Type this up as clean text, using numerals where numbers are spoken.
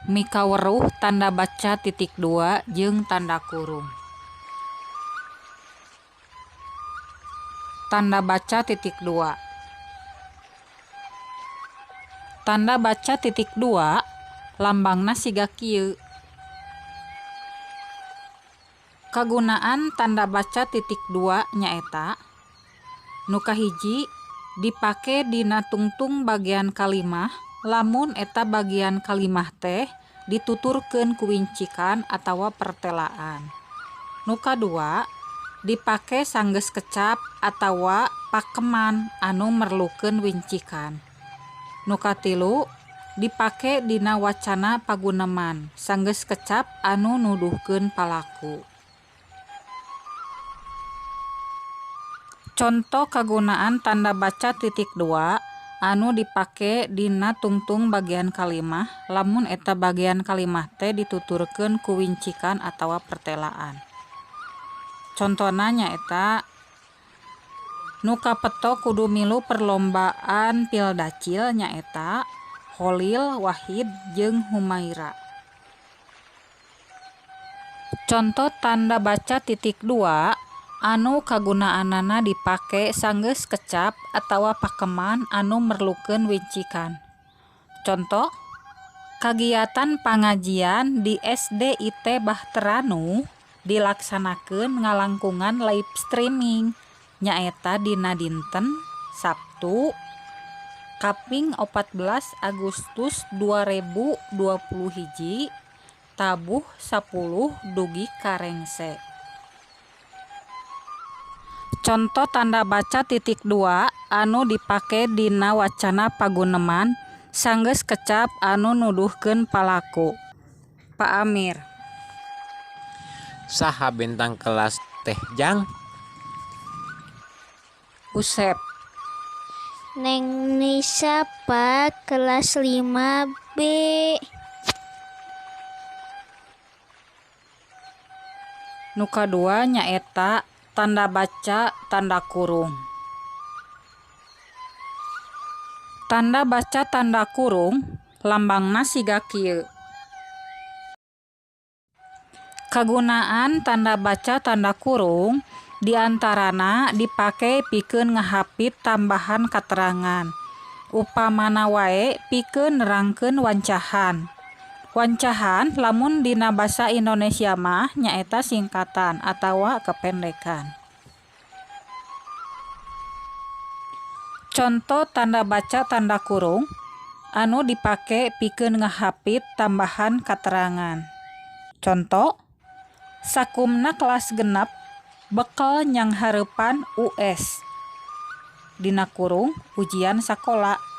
Mikaweruh tanda baca titik dua jeung tanda kurung. Tanda baca titik dua. Tanda baca titik dua lambangna siga kieu. Kagunaan tanda baca titik dua nyaeta: Nu kahiji, dipake dina tungtung bagean kalimah lamun eta bagean kalimah teh dituturkeun ku wincikan atawa pertelaan. Nu kadua, dipake sanggeus kecap atawa pakeman anu merlukeun wincikan. Nu katilu, dipake dina wacana paguneman sanggeus kecap anu nuduhkeun palaku. Conto kagunaan tanda baca titik dua anu dipake dina tungtung bagean kalimah lamun eta bagean kalimah teh dituturkeun ku wincikan atawa pertelaan. Contona nyaeta nu kapeto kudu milu perlombaan Pildacil nyaeta Holil, Wahid jeung Humaira. Conto tanda baca titik dua anu kagunaanana dipake sanggeus kecap atawa pakeman anu merlukeun wincikan. Conto, kagiatan pangajian di SDIT Bahtera Nu dilaksanakeun ngalangkungan live streaming nyaeta dina dinten Sabtu kaping 14 Agustus 2021 tabuh 10 dugi ka rengse. Conto tanda baca titik dua anu dipake dina wacana paguneman sanggeus kecap anu nuduhkeun palaku. Pak Amir. Saha bintang kelas teh Jang? Usep. Neng Nisa, Pak, kelas 5B. Nu kadua nyaeta tanda baca tanda kurung. Tanda baca tanda kurung lambangna siga kieu. Kagunaan tanda baca tanda kurung diantarana dipake pikeun ngahapit tambahan katerangan. Upamana wae pikeun nerangkeun wancahan. Wancahan lamun dina basa Indonesia mah nyaeta singkatan atawa kependekan. Conto tanda baca tanda kurung anu dipake pikeun ngahapit tambahan katerangan. Conto, sakumna kelas 6 bekel nyanghareupan US. Dina kurung ujian sakola.